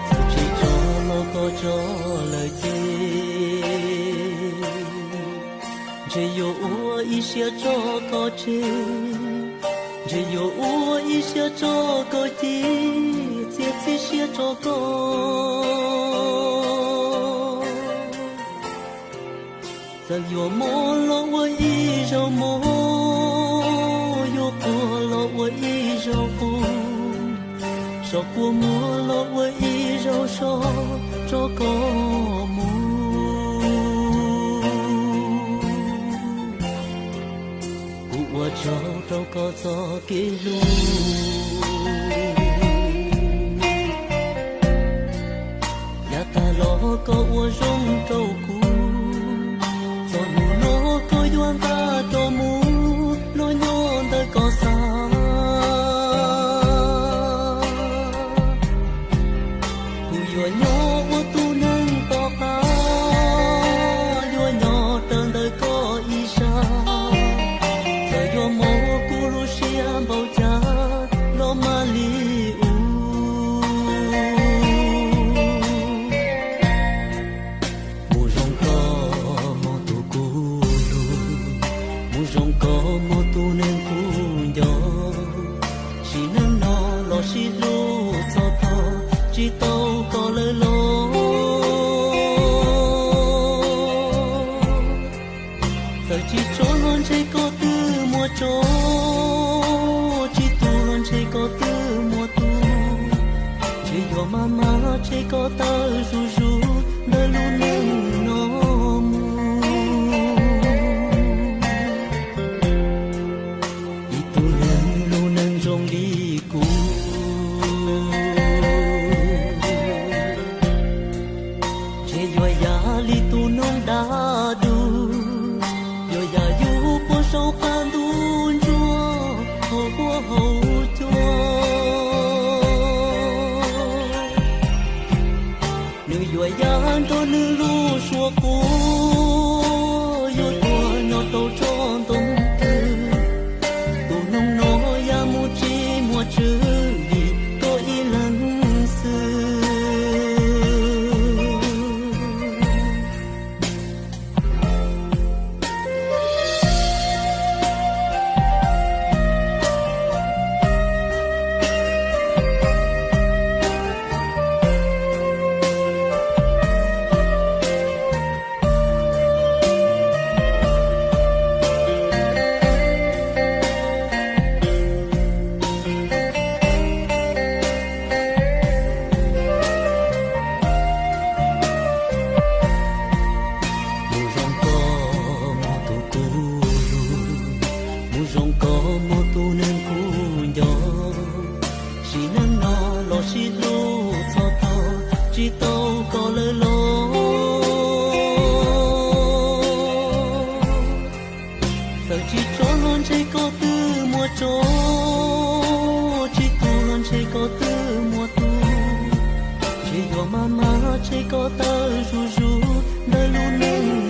Txawm tsis tso los koj tso lawm ces, ntshe yuav ua ib siab tso koj tseg, ntshe yuav ua ib siab tso koj ces, txiav txim siab tso koj. Txawm yuav mob los ua ib zaug mob, yuav quaj los ua ib zaug quaj, so kua muag los ua ib zaug so, tso koj mus. Kuv ua tsaug rau koj txoj kev hlub, yav tag los koj ua zoo rau kuv, txog hnub no koj yuav nqa rov mus los nyob ntawm koj xav. Kuv yuav nyob ua tus neeg tom qab, yuav nyob raws ntawm koj ib sab, txawm yuav mob kuv lub siab npaum cas los mam li ua. Mus zoo koj mus tus kuv hlub, mus zoo koj mus tus neeg kuv nco, sim neej no los sib hlub txog thaum tsis tau koj lawm los. Txawm tsis tso los ntshe koj twb muaj tso, tsis tu los ntshe koj twb muaj tu, ntshe yuav maj mam ntshe koj tawm zuj zus ntawm lub neej no mus. Ib tug neeg lub neej zoo li kuv, ntshe yuav yam li tus noog dab dub, yuav yam yus puag saum qab ntuj ntsuab hauv huab hauv cua. Nws yuav yam nrog nws lub suab quav, yuav tuag nyob rau tsob ntoo twg. Tus noog no yam mus tsis muaj tswv yim, koj ib leeg xwb. Mus zoo koj mus tus kuv hlub, mus zoo koj mus tus neeg kuv nco, sim neej no los sib hlub txog thaum tsis tau koj lawm los. Txawm tsis tso los ntshe koj twb muaj tso, tsis tu los ntshe koj twb muaj tu, ntshe yuav maj mam ntshe koj tawm zuj zus ntawm lub neej